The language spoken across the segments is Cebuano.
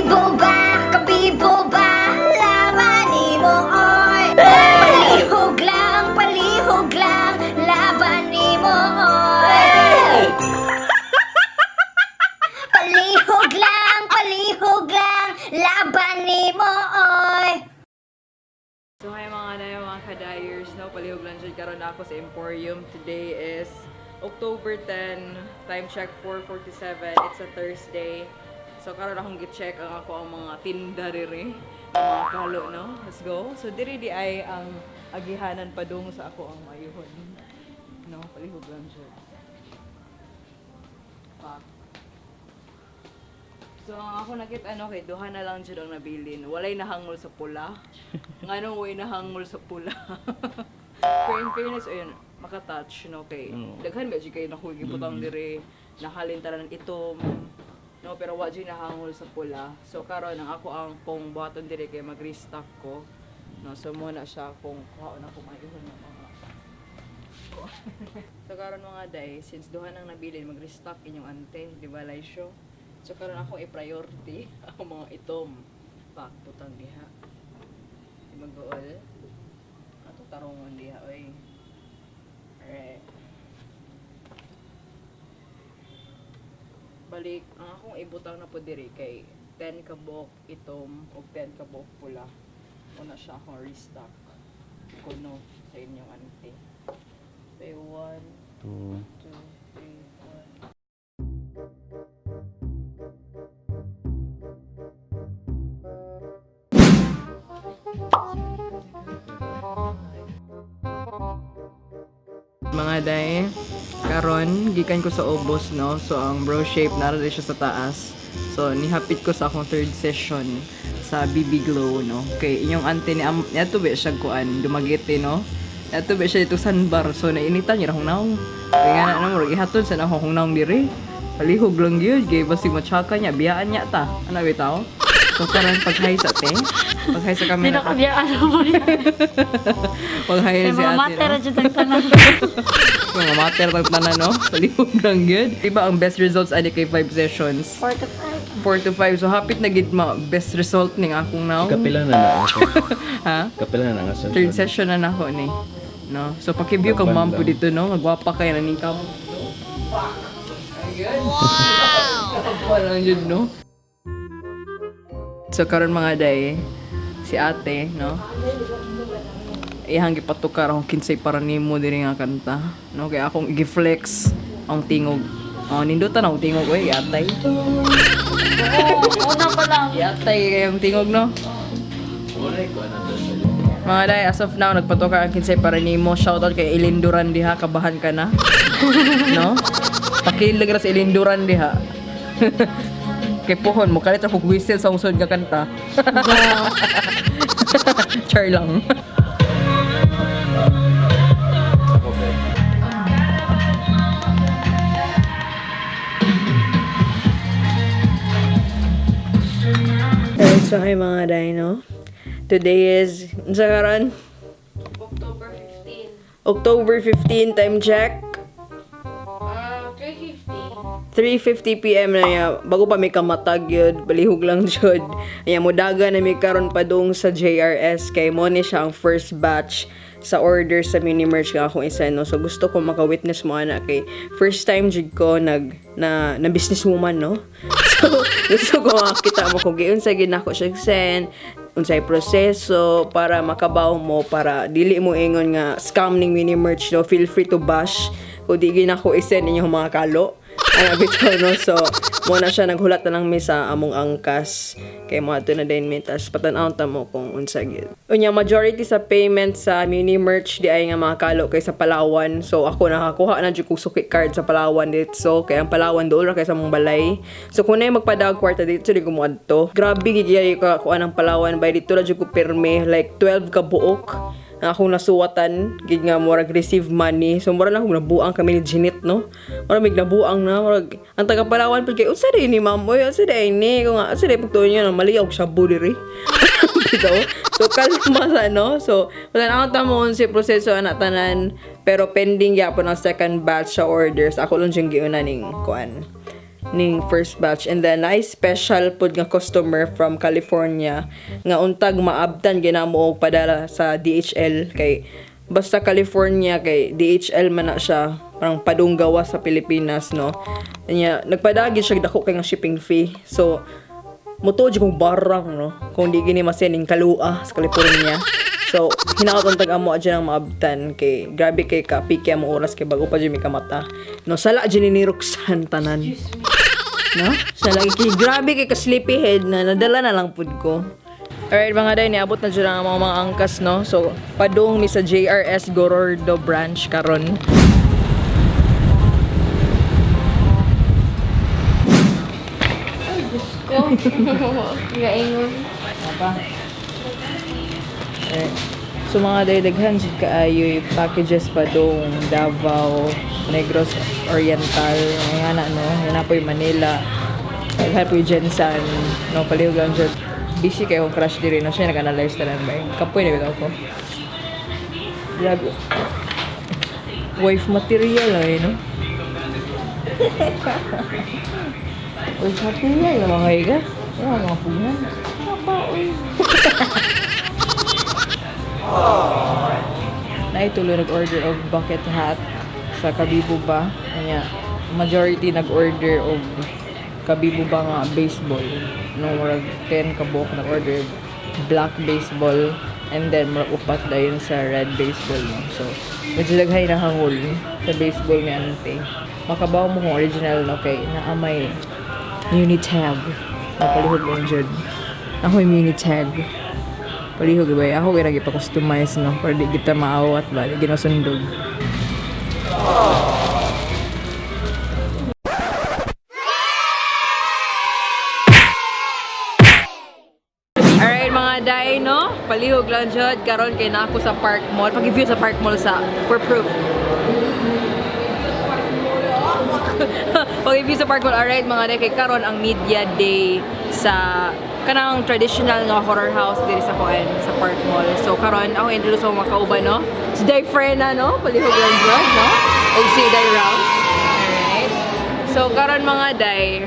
Kabibo ba? Kabibo ba? Laban nimo oy. Palihog lang, palihog lang, laban nimo oy. Palihog lang, laban nimo oy. So hi mga na mga kadayers, no? Palihog lang dyan karon ako sa Emporium. Today is October 10, time check 4:47. It's a Thursday. So karon akong gi-check ang ako ang mga tinda diri, ang mga kalo, no? Let's go. So diri di ay ang agihanan padung sa ako ang mayuhon. No, palihog lang dyan. Pak. So ang ako nakita ano kay duha na lang jud ang nabilin. Walay nahangol sa pula. Nganong way nahangol sa pula? Pero in fairness ayun, maka-touch no kay daghan ba jud kay nakuha gibutang dire nahalin tanan itom. No, pero wa jud nahangol sa pula. So karon ang ako ang pong buhaton dire kay mag-restock ko. No, so mo na siya kung kuhaon ako mayuhon ng mga. So karon mga day, since duha nang nabilin, mag-restock inyong ante, di ba Laisho? So karon ako i-priority ang mga itom. Pak, putang diha. Di mag-uol. Ato tarongon diha, oy. Alright. Balik, ang akong ibutang na po diri kay 10 ka buok itom ug 10 ka buok pula. Una siya akong restock kuno sa inyong ante. Okay, 1, 2, 2, 3, 4. Mga day, karon gikan ko sa ubos no. So ang bro shape nara siya sa taas. So nihapit ko sa akong third session sa BB Glow no. Kay inyong ante ni niadto ba siya kuan Dumaguete no. Niadto ba siya dito Sanbar. So nainitan niya akong naong. Kaya nga na murag ihatod sa na akong naong diri. Palihog lang gyud kay basig matsaka niya, biyaan niya ta. Ano bitaw? So karon pag-hi sa te. Pag-hi sa Hindi camera. na kabiyaan mo. Pag-hi May si mga ate. mater No? dyan ang tanan. Mga mater tag tanan no. Palihog lang gyud. Diba ang best results ani kay 5 sessions? 4 to 5. 4 to 5. So hapit na gid ma best result ning akong now. Kapila na na ako. Ha? Kapila na nga session. Third session na nako ni. No. So paki-view kang ma'am po dito no. Magwapa kay na ning kamo. Wow. Lang jud no. So karon mga day si ate no. Iyang gipatukar akong kinsay para nimo diri nga kanta. No kay akong gi-flex ang tingog. Oh, nindutan ang tingog oy, atay. Oo, una pa lang. Yatay kayong tingog no. Mga day, as of now, nagpatukar ang kinsay para nimo. Shoutout kay Ilinduran diha, kabahan ka na. No? Pakilig ra sa Ilinduran diha. Kay pohon mo kalit ra kog whistle sa usod nga kanta. Char lang. Alright, so hi mga day, no? Today is, unsa karon? October 15. October 15, time check. 3:50. 3:50 PM na ya, bago pa may kamatag yun, balihog lang jud. Aya modaga na may karon padung sa JRS kay mo ni siya ang first batch sa order sa mini merch nga akong isa no. So gusto ko maka-witness mo ana kay first time jud ko nag na na businesswoman no. So gusto ko makita mo kung giunsa gid nako siya send unsay proseso para makabaw mo para dili mo ingon nga scam ning mini merch no. Feel free to bash kung di gid nako i-send inyong mga kalo. Ana bitaw no. So mo na siya naghulat na lang mi sa among angkas kay mo adto na din mi tas patan-aw ta mo kung unsa gyud. Unya majority sa payment sa mini merch di ay nga mga kalo kay sa Palawan. So ako nakakuha na jud kog suki card sa Palawan dito kay ang Palawan dool ra kay sa among balay. So kung nay magpadaog kwarta dito di ko mo adto. Grabe gid gyud ka kuan ang Palawan bay dito ra jud ko pirme like 12 ka buok ang akong nasuwatan gid nga murag receive money. So mura na akong nabuang kami ni Jeanette no. Mura mig nabuang na murag ang taga Palawan pud kay unsa day ni ma'am oy, unsa day ni kung nga unsa day pagtuon niya no mali og shabu diri. Bitaw. So kalma sa no. So wala na ta mo si proseso ana tanan pero pending gyapon ang second batch sa orders. Ako lang jud giuna ning kuan. ning first batch. And then naay special pud nga customer from California nga untag maabtan ginamo og padala sa DHL kay basta California kay DHL man na siya, parang padunggawa sa Pilipinas, no. Nya nagpadagi siya, dako kay nga shipping fee. So mutuo jud kong barang, no, kung di gini masening kalua sa California. So hinaot untag amo adyan ang maabtan kay grabe kay ka piki ang oras kay bago pa jud mi kamata, no. Sala jud ni Roxanne tanan, no. Sala kay grabe kay ka sleepyhead na nadala na lang pud ko. Alright mga day, niabot na dyan ang mga angkas, no? So, padung mi sa JRS Gorordo branch karon. Ko. Gaingon. Apa? Alright. So mga day, daghan jud kaayo yung packages pa dong Davao, Negros Oriental, mga na, no. Yan na po yung Manila. Daghan po yung Jensan, no, palihog lang jud. Busy kayo kong crush diri, no, siya nag-analyze tanan ba. Kapoy na bitaw ko. Grabe. Wife material ay, no? Wife material na mga higa. Wala mga punan. Naituloy nag-order og bucket hat sa Kabibo ba. Kanya, majority nag-order og Kabibo ba nga baseball. No, murag 10 ka buok nag-order black baseball and then murag upat dayon sa red baseball, no. So, medyo daghay na hangol sa baseball ni ante. Makabaw mo kung original, no, kay naa may unitag. Napalihog lang jud. Ako yung unitag. Palihog ba? Ako kaya nag-ipa-customize, no? Para di kita maawat ba? Di ginasundog. Alright mga day, no? Palihog lang jud karon kay na ako sa Park Mall. Pag-view sa Park Mall sa for proof. Pag-view sa Park Mall, alright mga day, kay karon ang media day sa kanang traditional nga horror house diri sa kuan sa Park Mall. So karon ako introduce ako mga kauban, no? Si Day Frena, no? Palihog lang jud, no? O si Day Ram. Alright. So karon mga day,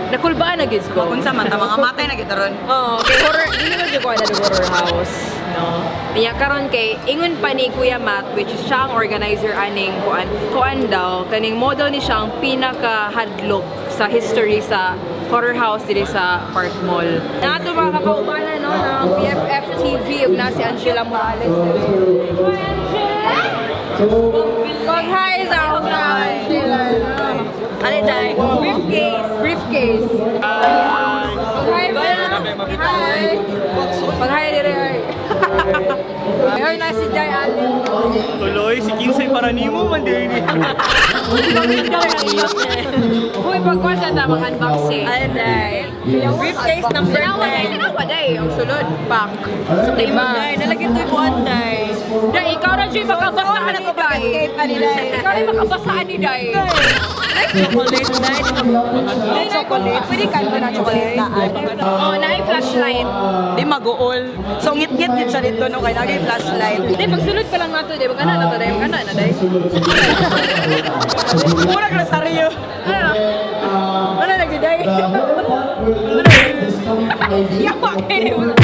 nakulbaan na gid ko. Unsa man ta mga matay na gid ron. Oo, kay horror, dili man jud ko ana horror house, no. Niya karon kay ingon pa ni Kuya Matt, which is siya ang organizer aning kuan. Kuan daw kaning model ni siya ang pinaka hadlok sa history sa horror house diri sa Park Mall. Nato mga kapaubanan, no, ng BFF TV ug na si Angela Morales. Hi Angela. Mag-hi sa akong Angela. Ano tayo? Briefcase. Briefcase. Mag-hi ba? Hi. Mag-hi dire ay. Ay, na si Jai Allen. Tuloy, si Kinsay para nimo man din. Uy, pagkuhan sa tamang unboxing. Alright. Briefcase number Tanawa day, 10. tanawa day. Ang sulod, pack. Lima. Nalagyan to yung kuan day. Day, ikaw na Jay, makabasaan ni Day. Escape ani day. Ikaw rin makabasaan ni Day. Chocolate day. Day chocolate. Pwede kan ba na chocolate daan? Oh, na flashlight. Di maguol. So ngit-ngit din siya dito no kay nagay flashlight. Day, pagsulod pa lang nato, day. Magkana na to, day. Magkana na, day. Murag rosaryo. Ano? Ano na, day? Yawa kayo mo.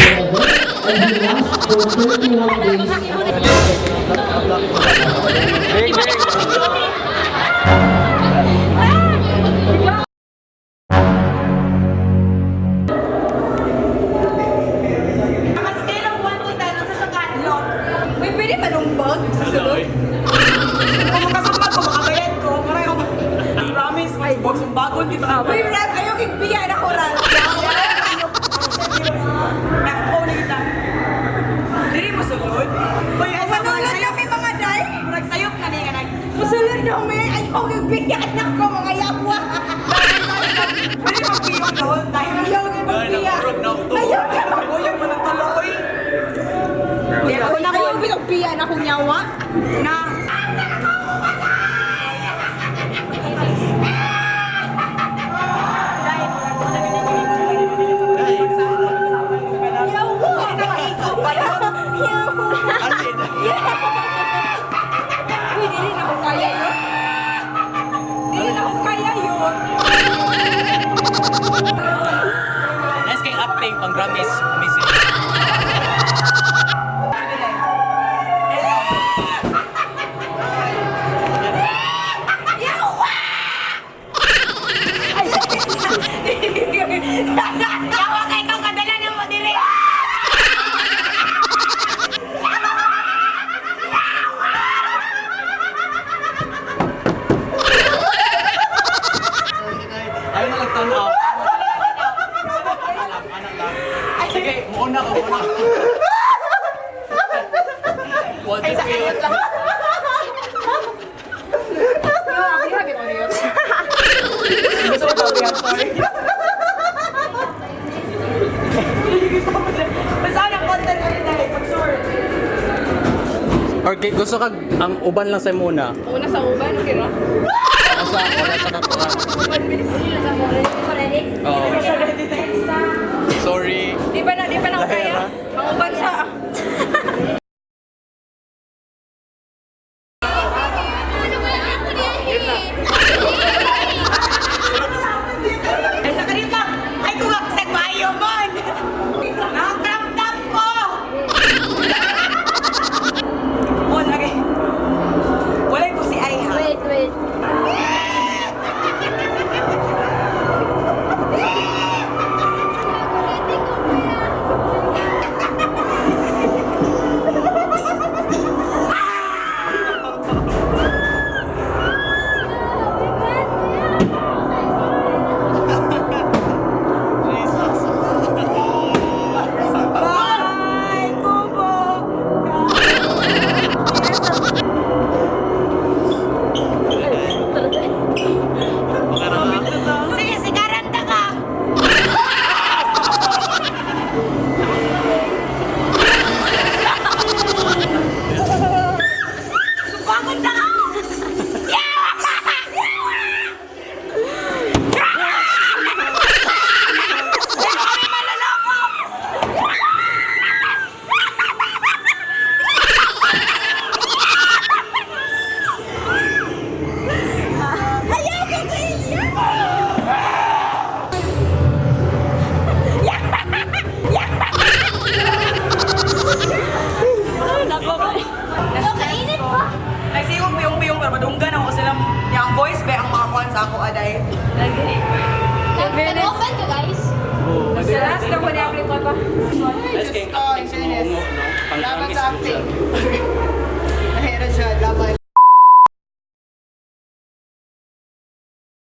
Ang scale of 1 to 10 unsa siya ka-lock? Uy, pwede ba nung bag sa sulod? Kung makasumbag ko makabayad ko, maray ako. Promise, may box bagon dito. Uy, Ralph, ayaw kig biya na ko, Ralph. FO na kita. Dili mo sulod. Uy, asa Manulod na may mga day. Murag sayop na ni nga nag. Musulod na may ayaw yung biya na ko mga yawa. Pwede magpiyong doon dahil Ayaw yung magbiya. Ayaw yung Ayaw mo ng tuloy. Ayaw yung biya na kong yawa. Na. Yawa. Yawa. Uy, dili na ko kaya yun. Dili na ko kaya yun. Acting pang Grammys. Amazing. Yawa kay ikaw kadala ng mo dire. Ayaw na lang tanaw. Anak lang. Sige, muuna ka, muuna ka. One, two, three. Gusto ko daw yan, sorry. Basta ang content ko rin dahil pag sure. Or kay gusto ka ang uban lang sa muna. Una sa uban, okay ra? Asa wala sa kakuha. Oo. Sorry. Di pa na kaya. Ang uban sa... Ay, sa kanila, ay kung aksag maayo man. Nakakrap top ko. Oh, lagi. Wala ko si Ay ha. Wait, wait. Bye, Kubo. Sige, sigaran ta ka. Subangon na ka! Hindi kami maloloko! Kainit pa. Nagsigong piyong-piyong pero madunggan ako sila yang voice ba ang mga kuan sa ako aday. Nag-open ka, guys. Sa last na ko na-apply ko pa. Let's kay acting sa mga ungo, no? Pang Laban Grammys sa po siya. acting.